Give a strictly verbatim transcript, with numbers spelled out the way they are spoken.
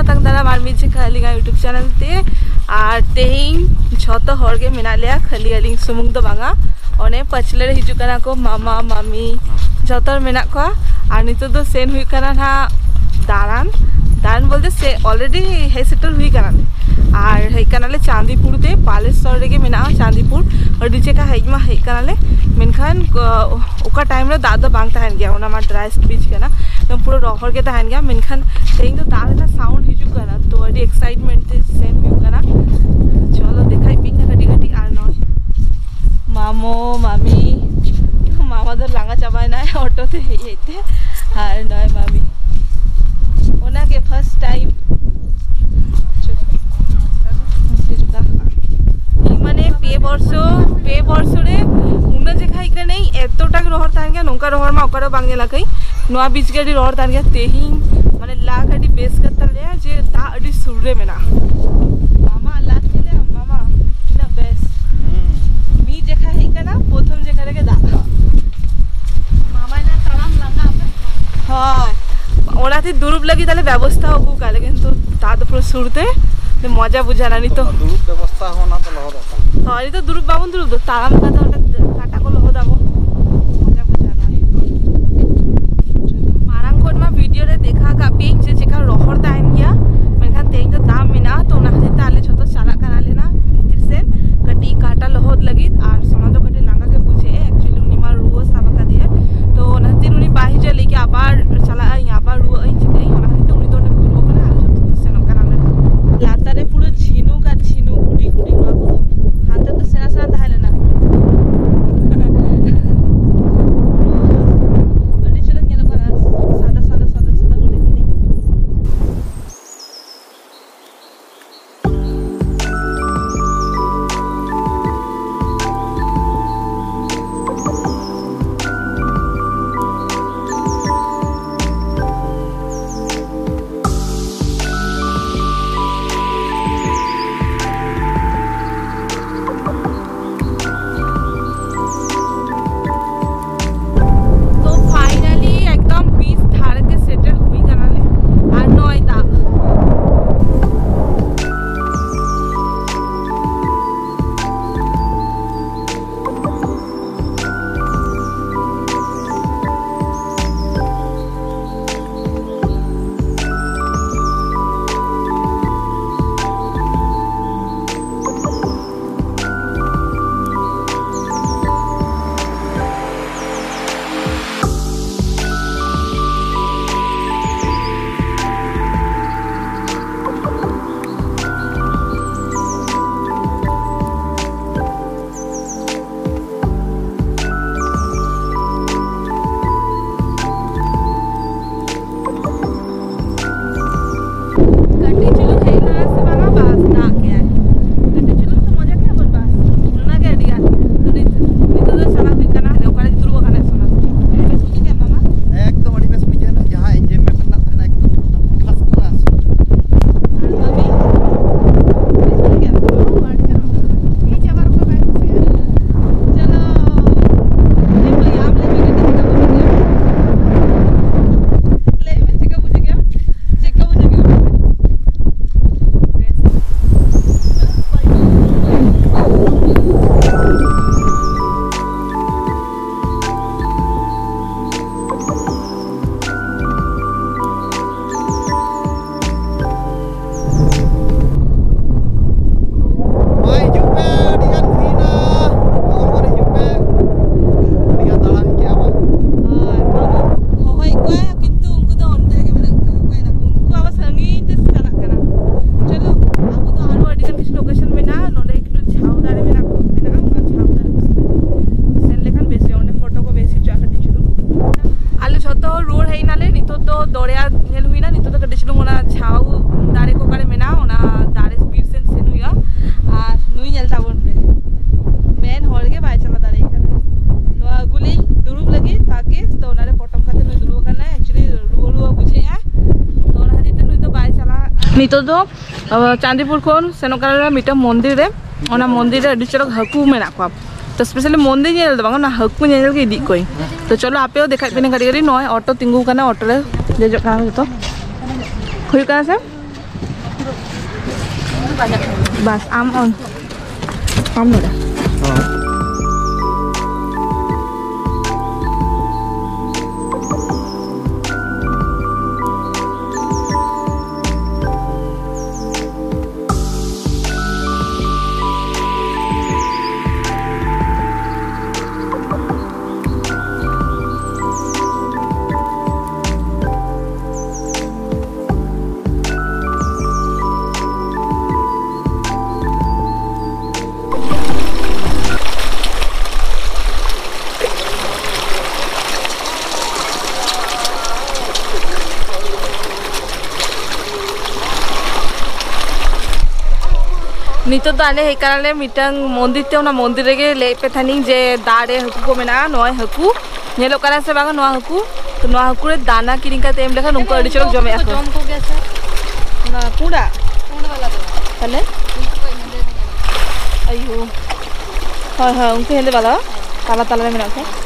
ᱛᱟᱝ ᱫᱟᱨᱟᱢ ᱟᱨ ᱢᱤᱫ ᱡᱚᱠᱷᱟ ᱟᱹᱞᱤᱧᱟᱜ YouTube channel ᱛᱮ᱾ ᱟᱨ ᱛᱮᱦᱮᱧ ᱡᱷᱚᱛᱚ ᱦᱚᱲ ᱜᱮ ᱢᱮᱱᱟᱜ ᱞᱮᱭᱟ, ᱠᱷᱟᱹᱞᱤ ᱟᱹᱞᱤᱧ ᱥᱩᱢᱩᱝ ᱫᱚ ᱵᱟᱝᱟ᱾ ᱚᱱᱮ ᱯᱟᱹᱪᱷᱞᱟᱹ ᱨᱮ ᱦᱤᱡᱩᱜ ᱠᱟᱱᱟ ᱠᱚ ᱢᱟᱢᱟ, ᱢᱟᱢᱤ, ᱡᱷᱚᱛᱚ ᱦᱚᱲ ᱢᱮᱱᱟᱜ ᱠᱚᱣᱟ᱾ ᱟᱨ ᱱᱤᱛᱚᱜ ᱫᱚ ᱥᱮᱱ ᱦᱩᱭᱩᱜ ᱠᱟᱱᱟ ᱱᱟᱦᱟᱜ ᱫᱟᱬᱟᱱ᱾ ᱫᱟᱬᱟᱱ ᱵᱚᱞᱛᱮ ᱥᱮ already ᱦᱮᱡ ᱥᱮᱴᱮᱨ ᱦᱩᱭ ᱠᱟᱱᱟᱞᱮ᱾ ᱟᱨ ᱦᱮᱡ ᱠᱟᱱᱟᱞᱮ ᱪᱟᱸᱫᱤᱯᱩᱨ ᱛᱮ, ᱵᱟᱞᱮᱥᱚᱨ ᱨᱮᱜᱮ ᱢᱮᱱᱟᱜᱼᱟ ᱪᱟᱸᱫᱤᱯᱩᱨ᱾ ᱟᱹᱰᱤ ᱡᱟᱭᱜᱟ ᱦᱮᱡ ᱢᱟ ᱦᱮᱡ ᱠᱟᱱᱟᱞᱮ, ᱢᱮᱱᱠᱷᱟᱱ ᱚᱠᱟ time ᱨᱮ ᱫᱟᱜ ᱫᱚ ᱵᱟᱝ ᱛᱟᱦᱮᱱ ᱜᱮᱭᱟ, ᱚᱱᱟ ᱢᱟ dry beach ᱠᱟᱱᱟ, ᱮᱠᱫᱚᱢ ᱯᱩᱨᱟᱹ ᱨᱚᱦᱚᱲ ᱜᱮ ᱛᱟᱦᱮᱱ ᱜᱮᱭᱟ᱾ ᱢᱮᱱᱠᱷᱟᱱ ᱛᱮᱦᱮᱧ ᱫᱚ ᱫᱟᱜ ᱨᱮᱱᱟᱜ sound ᱦᱤᱡᱩᱜ ᱠᱟᱱᱟ, ᱛᱚ ᱟᱹᱰᱤ excitement ᱛᱮ ᱥᱮᱱ ᱦᱩᱭᱩᱜ ᱠᱟᱱᱟ᱾ ᱪᱚᱞᱚ ᱫᱮᱠᱷᱟᱭ ᱯᱮ ᱠᱟᱹᱴᱤᱡ ᱠᱟᱹᱴᱤᱡ᱾ ᱟᱨ ᱱᱚᱜᱼᱚᱭ ᱢᱟᱢᱚ, ᱢᱟᱢᱤ, ᱢᱟᱢᱟ ᱫᱚ ᱞᱟᱸᱜᱟ ᱪᱟᱵᱟᱭᱮᱱᱟᱭ auto ᱛᱮ ᱦᱮᱡ ᱦᱮᱡ ᱛᱮ᱾ ᱟᱨ ᱱᱚᱜᱼᱚᱭ ᱢᱟᱢᱤ, ᱚᱱᱟᱜᱮ first time᱾ ᱤᱧ ᱢᱟᱱᱮ ᱯᱮ ᱵᱚᱨᱥᱚ, ᱯᱮ ᱵᱚᱨᱥᱚ ᱨᱮ ᱩᱱᱟᱹᱜ ᱡᱮᱠᱷᱟ ᱦᱮᱡ ᱠᱟᱹᱱᱟᱹᱧ, ᱮᱛᱚᱴᱟ ᱜᱮ ᱨᱚᱦᱚᱲ ᱛᱟᱦᱮᱱ ᱜᱮᱭᱟ, ᱱᱚᱝᱠᱟ ᱨᱚᱦᱚᱲ ᱢᱟ ᱚᱠᱟᱨᱮ ᱵᱟᱝ ᱧᱮᱞ ᱟᱠᱟᱫᱟᱹᱧ᱾ ᱱᱚᱣᱟ beach ᱜᱮ ᱟᱹᱰᱤ ᱨᱚᱦᱚᱲ ᱛᱟᱦᱮᱱ ᱜᱮᱭᱟ᱾ ᱛᱮᱦᱮᱧ ᱢᱟᱱᱮ luck ᱟᱹᱰᱤ ᱵᱮᱥ ᱠᱟᱱ ᱛᱟᱞᱮᱭᱟ ᱡᱮ ᱫᱟᱜ ᱟᱹᱰᱤ ᱥᱩᱨ ᱨᱮ ᱢᱮᱱᱟᱜᱼᱟ᱾ ᱢᱟᱢᱟ luck ᱧᱮᱞᱮ ᱟᱢ, ᱢᱟᱢᱟ ᱛᱤᱱᱟᱹᱜ ᱵᱮᱥ᱾ ᱢᱤᱫ ᱡᱮᱠᱷᱟ ᱦᱮᱡ ᱠᱟᱱᱟ, ᱯᱨᱚᱛᱷᱚᱢ ᱡᱮᱠᱷᱟ ᱨᱮᱜᱮ ᱫᱟᱜ᱾ ᱢᱟᱢᱟ ᱮᱱᱟ ᱛᱟᱲᱟᱢ ᱞᱟᱸᱜᱟ ᱟᱯᱮ᱾ ᱦᱳᱭ, ᱚᱱᱟᱛᱮ ᱫᱩᱲᱩᱵ ᱞᱟᱹᱜᱤᱫ ᱟᱞᱮ ᱵᱮᱵᱚᱥᱛᱷᱟ ᱟᱹᱜᱩ ᱠᱟᱜ ᱞᱮ, ᱠᱤᱱᱛᱩ ᱫᱟᱜ ᱫᱚ ᱯᱩᱨᱟᱹ ᱥᱩᱨ ᱛᱮ, ᱢᱚᱡᱟ ᱵᱩᱡᱷᱟᱹᱜ ᱠᱟᱱᱟ ᱱᱤᱛᱚᱜ᱾ ᱫᱩᱲᱩᱵ ᱵᱮᱵᱚᱥᱛᱷᱟ ᱦᱚᱸ ᱚᱱᱟ ᱫᱚ ᱞᱚᱦᱚᱫᱚᱜ ᱠᱟᱱᱟ᱾ ᱦᱳᱭ, ᱱᱤᱛᱚᱜ ᱫᱩᱲᱩᱵ ᱵᱟᱵᱚᱱ ᱫᱩᱲᱩᱵ ᱫᱚ, ᱛᱟᱲᱟᱢ ᱠᱟᱛᱮ ᱚᱸᱰᱮ ᱠᱟᱴᱟ ᱠᱚ ᱞᱚᱦᱚᱫ ᱟᱵᱚᱱ, ᱢᱚᱡᱟ ᱵᱩᱡᱷᱟᱹᱜᱼᱟ ᱱᱚᱣᱟ᱾ ᱢᱟᱨᱟᱝ ᱠᱷᱚᱱ ᱢᱟ video ᱨᱮ ᱫᱮᱠᱷᱟᱣ ᱠᱟᱜ ᱯᱮᱭᱟᱹᱧ ᱡᱮ ᱪᱮᱠᱟ ᱨᱚᱦᱚᱲ ᱛᱟᱦᱮᱱ ᱜᱮᱭᱟ, ᱢᱮᱱᱠᱷᱟᱱ ᱛᱮᱦᱮᱧ ᱫᱚ ᱫᱟᱜ ᱢᱮᱱᱟᱜᱼᱟ, ᱛᱚ ᱚᱱᱟ ᱠᱷᱟᱹᱛᱤᱨ ᱛᱮ ᱟᱞᱮ ᱡᱷᱚᱛᱚ ᱪᱟᱞᱟᱜ ᱠᱟᱱᱟᱞᱮ ᱱᱟ ᱵᱷᱤᱛᱤᱨ ᱥᱮᱱ ᱠᱟᱹᱴᱤᱡ ᱠᱟᱴᱟ ᱞᱚᱦᱚᱫ ᱞᱟᱹᱜᱤᱫ᱾ ᱟᱨ ᱥᱳᱱᱟ ᱫᱚ ᱠᱟᱹᱴᱤᱡ ᱞᱟᱸᱜᱟ ᱜᱮ ᱵᱩᱡᱷᱟᱹᱜᱼᱟ, actually ᱩᱱᱤ ᱢᱟ ᱨᱩᱣᱟᱹ ᱥᱟᱵ ᱟᱠᱟᱫᱮᱭᱟ, ᱛᱚ ᱚᱱᱟ ᱠᱷᱟᱹᱛᱤᱨ ᱩᱱᱤ ᱵᱟᱭ ᱦᱤᱡᱩᱜᱼᱟ, ᱞᱟᱹᱭ ᱠᱮᱫᱟ ᱟᱵᱟᱨ ᱪᱟᱞᱟᱜ ᱟᱹᱧ, ᱟᱵᱟᱨ ᱨᱩᱣᱟᱹᱜ ᱟᱹᱧ, ᱪᱤᱠᱟᱹᱜ ᱟᱹᱧ, ᱚᱱᱟ ᱠᱷᱟᱹᱛᱤᱨ ᱛᱮ ᱩᱱᱤ ᱫᱚ ᱚᱸᱰᱮ ᱫᱩᱲᱩᱵ ᱟᱠᱟᱱᱟ, ᱟᱞᱮ ᱡᱷᱚᱛᱚ ᱥᱮᱱᱚᱜ ᱠᱟᱱᱟᱞᱮ᱾ ᱞᱟᱛᱟᱨ ᱨᱮ ᱯᱩᱨᱟᱹ ᱡᱷᱤᱱᱩᱠ ᱟᱨ ᱡᱷᱤᱱᱩᱠ, ᱦᱩᱰᱤᱧ ᱦᱩᱰᱤᱧ ᱱᱚᱣᱟ ᱠᱚᱫᱚ, ᱦᱟᱱᱛᱮ ᱫᱚ ᱥᱮᱬᱟ ᱥᱮᱬᱟ ᱛᱟᱦᱮᱸ ᱞᱮᱱᱟ᱾ ᱨᱩᱣᱟᱹᱲ ᱦᱮᱡ ᱮᱱᱟᱞᱮ᱾ ᱱᱤᱛᱚᱜ ᱫᱚ ᱫᱚᱨᱭᱟ ᱧᱮᱞ ᱦᱩᱭᱱᱟ᱾ ᱱᱤᱛᱚᱜ ᱫᱚ ᱠᱟᱹᱴᱤᱡ ᱪᱩᱞᱩᱝ ᱚᱱᱟ ᱡᱷᱟᱣ ᱫᱟᱨᱮ ᱠᱚ ᱚᱠᱟᱨᱮ ᱢᱮᱱᱟᱜᱼᱟ, ᱚᱱᱟ ᱫᱟᱨᱮ ᱵᱤᱨ ᱥᱮᱱ ᱥᱮᱱ ᱦᱩᱭᱩᱜᱼᱟ᱾ ᱟᱨ ᱱᱩᱭ ᱧᱮᱞ ᱛᱟᱵᱚᱱ ᱯᱮ, ᱢᱮᱱ ᱦᱚᱲ ᱜᱮ ᱵᱟᱭ ᱪᱟᱞᱟᱣ ᱫᱟᱲᱮᱭᱟᱜ ᱠᱟᱱᱟ᱾ ᱱᱚᱣᱟ ᱟᱹᱜᱩ ᱞᱤᱧ ᱫᱩᱲᱩᱵ ᱞᱟᱹᱜᱤᱫ ᱛᱷᱟᱠ ᱜᱮ, ᱛᱚ ᱚᱱᱟᱨᱮ ᱯᱚᱴᱚᱢ ᱠᱟᱛᱮ ᱱᱩᱭ ᱫᱩᱲᱩᱵ ᱟᱠᱟᱱᱟᱭ᱾ Actually ᱨᱩᱣᱟᱹ ᱨᱩᱣᱟᱹ ᱵᱩᱡᱷᱟᱹᱜᱼᱟ, ᱛᱚ ᱚᱱᱟ ᱠᱷᱟᱹᱛᱤᱨ ᱛᱮ ᱱᱩᱭ ᱫᱚ ᱵᱟᱭ ᱪᱟᱞᱟᱜᱼᱟ᱾ ᱱᱤᱛᱚᱜ ᱫᱚ ᱟᱵᱚ ᱪᱟᱸᱫᱤᱯᱩᱨ ᱠᱷᱚᱱ ᱥᱮᱱᱚᱜ ᱠᱟᱱᱟᱞᱮ ᱢᱤᱫᱴᱟᱝ ᱢᱚᱱᱫᱤᱨ ᱨᱮ᱾ ᱚᱱᱟ ᱢᱚᱱᱫᱤᱨ ᱨᱮ ᱟᱹᱰᱤ ᱪᱚᱨᱚᱠ ᱦᱟᱹᱠᱩ ᱢᱮᱱᱟᱜ ᱠᱚᱣᱟ᱾ ᱛᱚ specially ᱢᱚᱱᱫᱤᱨ ᱧᱮᱞ ᱫᱚ ᱵᱟᱝ, ᱚᱱᱟ ᱦᱟᱹᱠᱩ ᱧᱮᱧᱮᱞ ᱜᱮ ᱤᱫᱤ ᱠᱚᱣᱟᱧ᱾ ᱛᱚ ᱪᱚᱞᱚ ᱟᱯᱮ ᱦᱚᱸ ᱫᱮᱠᱷᱟᱭ ᱯᱮ ᱠᱟᱹᱴᱤᱡ ᱠᱟᱹᱴᱤᱡ᱾ ᱱᱚᱜᱼᱚᱭ ᱚᱴᱳ ᱛᱤᱸᱜᱩ ᱠᱟᱱᱟ, ᱚᱴᱳ ᱨᱮ ᱫᱮᱡᱚᱜ ᱠᱟᱱᱟ ᱡᱚᱛᱚ᱾ ᱦᱩᱭᱩᱜ ᱠᱟᱱᱟ ᱥᱮ? ᱵᱟᱥ ᱟᱢ ᱚᱱ, ᱟᱢ ᱱᱚᱰᱮ᱾ ᱱᱤᱛᱚᱜ ᱫᱚ ᱟᱞᱮ ᱦᱮᱡ ᱠᱟᱱᱟᱞᱮ ᱢᱤᱫᱴᱟᱝ ᱢᱚᱱᱫᱤᱨ ᱛᱮ᱾ ᱚᱱᱟ ᱢᱚᱱᱫᱤᱨ ᱨᱮᱜᱮ ᱞᱟᱹᱭᱮᱫ ᱯᱮ ᱛᱟᱦᱮᱱᱤᱧ ᱡᱮ ᱫᱟᱜ ᱨᱮ ᱦᱟᱹᱠᱩ ᱠᱚ ᱢᱮᱱᱟᱜᱼᱟ᱾ ᱱᱚᱜᱼᱚᱭ ᱦᱟᱹᱠᱩ ᱧᱮᱞᱚᱜ ᱠᱟᱱᱟ ᱥᱮ ᱵᱟᱝᱟ? ᱱᱚᱣᱟ ᱦᱟᱹᱠᱩ, ᱛᱚ ᱱᱚᱣᱟ ᱦᱟᱹᱠᱩ ᱨᱮ ᱫᱟᱱᱟ ᱠᱤᱨᱤᱧ ᱠᱟᱛᱮ ᱮᱢ ᱞᱮᱠᱷᱟᱱ ᱩᱱᱠᱩ ᱟᱹᱰᱤ ᱪᱚᱨᱚᱠ ᱡᱚᱢᱮᱫ ᱟᱠᱚ᱾ ᱡᱚᱢ ᱠᱚᱜᱮᱭᱟ ᱥᱮ? ᱚᱱᱟ ᱯᱩᱸᱰᱟᱜ? ᱯᱩᱸᱰ ᱵᱟᱞᱟ ᱫᱚ ᱵᱟᱝ᱾ ᱛᱟᱦᱞᱮ? ᱩᱱᱠᱩ ᱠᱚ ᱦᱮᱸᱫᱮ ᱜᱮ ᱧᱮᱞᱚᱜᱼᱟ᱾ ᱟᱭᱳ, ᱦᱳᱭ ᱦᱳᱭ, ᱩᱱᱠᱩ ᱦᱮᱸᱫᱮ ᱵᱟᱞᱟ ᱛᱟᱞᱟ ᱛᱟᱞᱟ ᱨᱮ ᱢᱮᱱᱟᱜ ᱠᱚᱣᱟ᱾